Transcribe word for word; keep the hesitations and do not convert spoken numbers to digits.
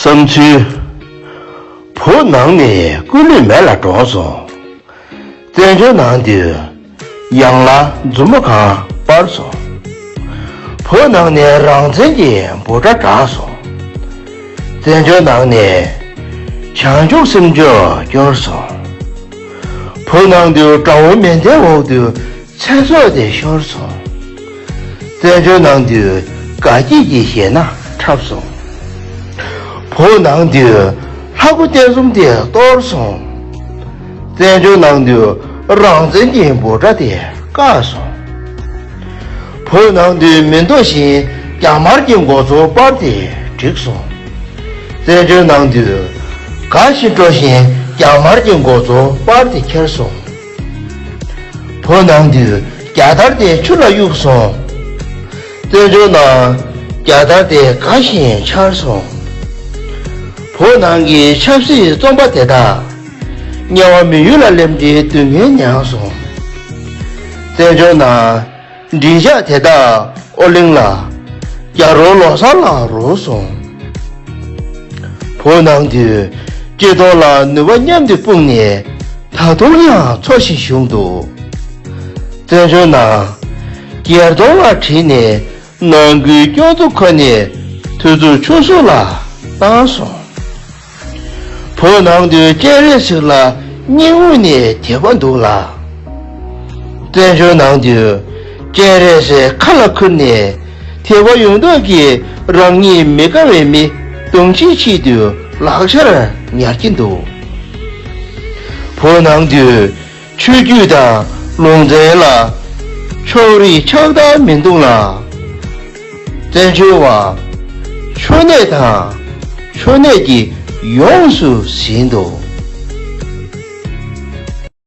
བསམ་ཚུལ། བོད་ནང་ནས་སྐུ་ལུས་མེ་ལ་སྒྲོན་སོང་། བཙན་བྱོལ་ནང་དུ་ཡང་ལ་མཛུབ་མོ་གང་སྤར་སོང་། བོད་ནང་ནས་རང་བཙན་གྱི་འབོད་སྒྲ་བསྒྲགས་སོང་། བཙན་བྱོལ་ནང་ནས་བྱང་ཆུབ་སེམས་མཆོག་སྐྱོར་སོང་། བོད་ནང་དུ་དགྲ་བོ་མེ་མདའི་འོག་ཏུ་ཚེ་སྲོག་དེ་ཤོར་སོང་། བཙན་བྱོལ་ནང་དུ་དགའ་སྐྱིད་ཀྱི་གཞས་སྣ་འཁྲབ་སོང་། བོད་ནང་དུ་ལྷ་སྐུ་རྟེན་གསུམ་དེ་གཏོར་སོང་། བཙན་བྱོལ་ནང་དུ་རང་བཙན་གྱི་འབོད་སྒྲ་དེ་བཀག་སོང་། བོད་ནང་དུ་མེ་མདོ་བཞིན་རྒྱ་དམར་གྱི་མགོ་ཚོ་སྤར་ཏེ་བསྒྲིགས་སོང་། བཙན་བྱོལ་ནང་དུ་ག་ཞིག་འགྲོ་བཞིན་རྒྱ་དམར་གྱི་མགོ་ཚོ་སྤར་ཏེ་ཁྱེར་སོང་། བོད་ནང་དུ་རྒྱལ་དར་དེ་ཆུ་ལ་གཡུགས་སོང་། བཙན་བྱོལ་ནང་རྒྱལ་དར་དེ་ག་བཞིན་འཕྱར་སོང་། བོད་ནང་གི་ཆབ་སྲིད་བཙོན་པ་དེ་དག་དམྱལ་བ་མི་ཡུལ་ལ་སླེབས་ཏེ་སྡུག་བསྔལ་མྱངས་སོང་། བཙན་བྱོལ་ནང་འབྲི་ཤག་དེ་དག་ཨོ་གླིང་ལ་རྒྱ་རོ་ལོ་གསར་ལ་རོལ་སོང་། བོད་ནང་དུ་སྤྱི་ཚོགས་ལ་ནུས་པ་མཉམ་དུ་སྤུངས་ནས་ད་དུང་ཡང་འཚོ་བཞིན་བཞུགས་འདུག། བཙན་བྱོལ་ནང་སྒེར་དོན་ལ་བྲེལ་ནས་ནང་ཁུལ་སྐྱོང་ཚོགས་ཁ་ནས་དུས་ཚོད་ཆུད་ཟོས་ལ་བཏང་སོང་། བོད་ནང་དུ་སྤྱན་རས་གཟིགས་ལ་སྙིང་དབུས་ནས་དད་པ་འདུག་ལ། བཙན་བྱོལ་ནང་དུ་སྤྱན་རས་གཟིགས་ཁ་ལ་ཁུར་ནས་དད་པ་ཡོད་མདོག་གིས་རང་ཉིད་མི་དགའ་བའི་མི་གདོང་ཆེའི་ཆེད་དུ་ལག་ཆར་ཉར་གྱིན་འདུག། བོད་ནང་དུ་ཆོས་བརྒྱུད་དང་ལུང་ཚན་ལ་ཕྱོགས་རིས་ཆགས་སྡང་མི་འདུག་ལ། བཙན་བྱོལ་བ་འཆོལ་ནད་དང་འཆོལ་ནད་ཀྱིས་ཡོངས་སུ་ཟིན་ཏོ།